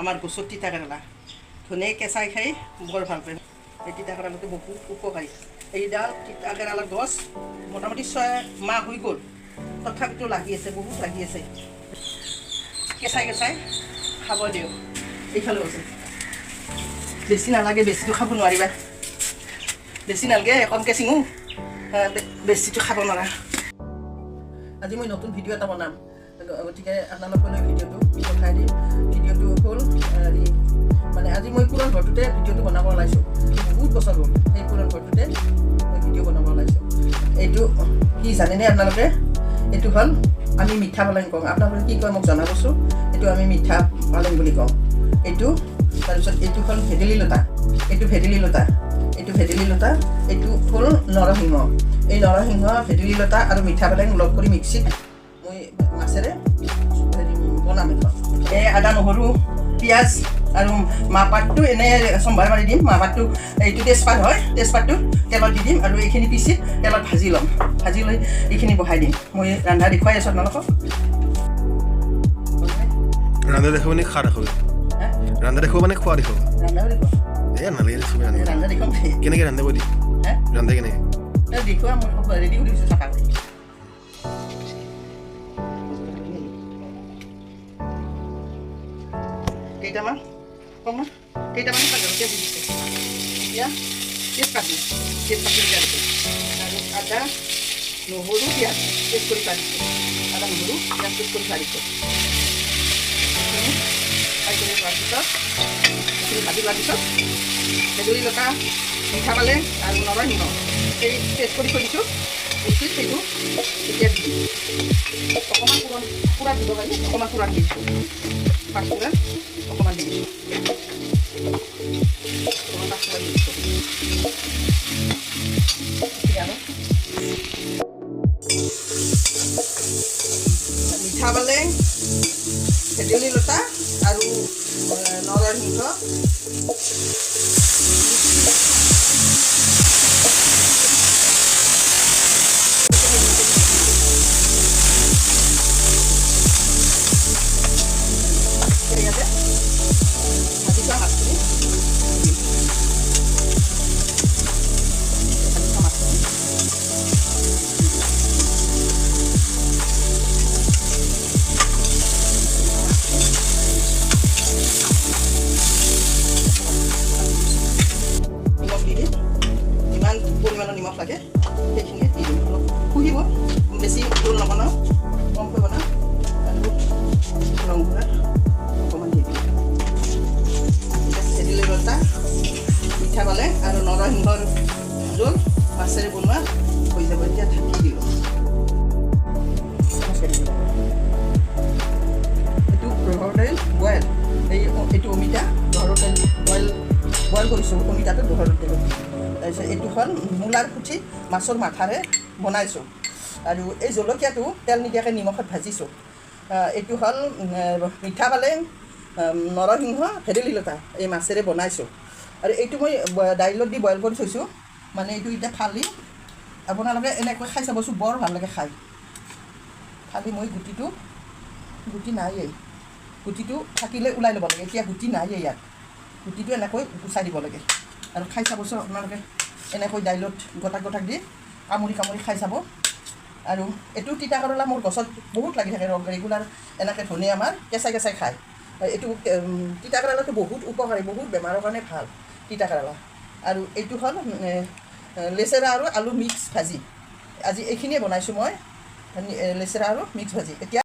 আমাৰ গছত তিতা কেৰেলা ধুনীয়াকৈ কেঁচাই খাই বৰ ভাল পায়। এই তিতা কেৰেলাটো বহুত উপকাৰী। এইডাল তিতা কেৰেলাৰ গছ মোটামুটি 6 মাহ হৈ গ'ল, তথাপিতো লাগি আছে, বহুত লাগি আছে। কেঁচাই কেঁচাই খাব দিওঁ। এইফালেও আছে, বেছি নালাগে, বেছিটো খাব নোৱাৰিবা। বেছি নালাগে, কমকৈ চিঙো, বেছিটো খাব নোৱাৰা। আজি মই নতুন ভিডিঅ' এটা বনাম, গতিকে আপোনালোকলৈ ভিডিঅ'টো পঠাই দিম। ভিডিঅ'টো হ'ল হেৰি, মানে আজি মই পুৰণ ঘৰটোতে ভিডিঅ'টো বনাব ওলাইছোঁ। বহুত বছৰ হ'ল, সেই পুৰণ ঘৰটোতে মই ভিডিঅ' বনাব ওলাইছোঁ। এইটো কি জানেনে আপোনালোকে? এইটো হ'ল আমি মিঠা পালেং কওঁ, আপোনালোকে কি কয় মোক জনাবচোন। এইটো আমি মিঠা পালেং বুলি কওঁ এইটো। তাৰপিছত এইটো হ'ল ভেদেলি লতা, এইটো ভেদেলি লতা, এইটো ভেদেলি লতা। এইটো হ'ল নৰসিংহ। এই নৰসিংহ, ভেদেলি লতা আৰু মিঠা পালেং লগ কৰি মিক্সিত মই মাছেৰে হেৰি বনাম এখন। এই আদা, নহৰু, পিঁয়াজ আৰু মাহপাতটো এনেই চম্ভাৰ মাৰি দিম। মাহপাতটো এইটো তেজপাত হয়, তেজপাতটো তেলত দি দিম আৰু এইখিনি পিচি তেলত ভাজি ল'ম। ভাজি লৈ এইখিনি বহাই দিম। মই ৰন্ধা দেখুৱাই আছোঁ আপোনালোকক। ৰান্ধা দেখাব নে খোৱা দেখাব? ৰান্ধা দেখাব মানে খোৱা দেখাব? ৰন্ধাও দেখুৱাম। এ নালাগে, চবে ৰান্ধিব। ৰন্ধা দেখুৱাম। কেনেকৈ ৰান্ধিব দি? হে? ৰান্ধে কেনেকৈ? দেখুওৱা, মই ৰেডি কৰি দিছোঁ চাফা কৰি। কেইটামান কম, কেইটামান জলকীয়া দি দিছোঁ। এতিয়া তেজপাত দিম, তেজপাত দি দিছোঁ আৰু আদা, নহৰু, পিঁয়াজ পেষ্ট কৰি থোৱা দিছোঁ। আদা, নহৰু, পিঁয়াজ পেষ্ট কৰি থোৱা দিছোঁ। এইখিনি ফ্ৰাই কৰি লোৱাৰ পিছত, এইখিনি ভাজি লোৱাৰ পিছত ভেদেলি লতা, মিঠা পালেং আৰু নৰসিংহ সেই পেষ্ট কৰি থৈ দিছোঁ মিক্সিত, সেইটো এতিয়া দি দিম। অকণমান পুৰণ পুৰা দিব পাৰি, অকণমান পুৰাণ দি দিছোঁ, পাঁচফোৰণ অকণমান দি দিছোঁ, অকণমান পাঁচফোৰণ দি দিছোঁ। এতিয়া আৰু মিঠা পালেং, ভেদেলি লতা আৰু নৰসিংহ ইয়াতে ভাজি থোৱা মাছখিনি দিম। ভাজি থোৱা মাছখিনি নিমখ দি দিম। যিমান পৰিমাণৰ নিমখ লাগে সেইখিনিয়ে দি দিম। অলপ শুহিব, বেছি জোল নবনাওঁ, কমকৈ বনাওঁ। আৰু ৰং গুড়া অকণমান দি দিম। এতিয়া ভেদেলি লতা, মিঠা পালেং আৰু নৰসিংহৰ জোল মাছেৰে বনোৱা হৈ যাব। এতিয়া ঢাকি দিলোঁ। এইটো ৰহৰ দাইল বইল, এইটো অমিতা, ৰহৰৰ দাইল বইল বইল কৰিছোঁ অমিতাটো ৰহৰৰ দাইলত। তাৰপিছত এইটো হ'ল মূলাৰ পুঠি মাছৰ মাথাৰে বনাইছোঁ আৰু এই জলকীয়াটো তেল নিদিয়াকৈ নিমখত ভাজিছোঁ। এইটো হ'ল মিঠা পালেং, নৰসিংহ, ভেদেলি লতা এই মাছেৰে বনাইছোঁ। আৰু এইটো মই দাইলত দি বইল কৰি থৈছোঁ, মানে এইটো এতিয়া ফালি আপোনালোকে এনেকৈ খাই চাবচোন, বৰ ভাল লাগে খাই। ফালি মই গুটিটো, গুটি নায়েই, গুটিটো থাকিলে ওলাই ল'ব লাগে, এতিয়া গুটি নায়েই ইয়াত। গুটিটো এনেকৈ গুচাই দিব লাগে আৰু খাই চাবচোন আপোনালোকে। এনেকৈ দাইলত গোটাক গোটাক দি কামুৰি কামুৰি খাই চাব। আৰু এইটো তিতা কেৰেলা মোৰ গছত বহুত লাগি থাকে, ৰেগুলাৰ এনেকৈ ধনিয়া আমাৰ কেঁচাই কেঁচাই খায়। এইটো তিতা কেৰেলাটো বহুত উপকাৰী, বহুত বেমাৰৰ কাৰণে ভাল তিতা কেৰেলা। আৰু এইটো হ'ল লেচেৰা আৰু আলু মিক্স ভাজি। আজি এইখিনিয়ে বনাইছোঁ মই, লেচেৰা আৰু মিক্স ভাজি। এতিয়া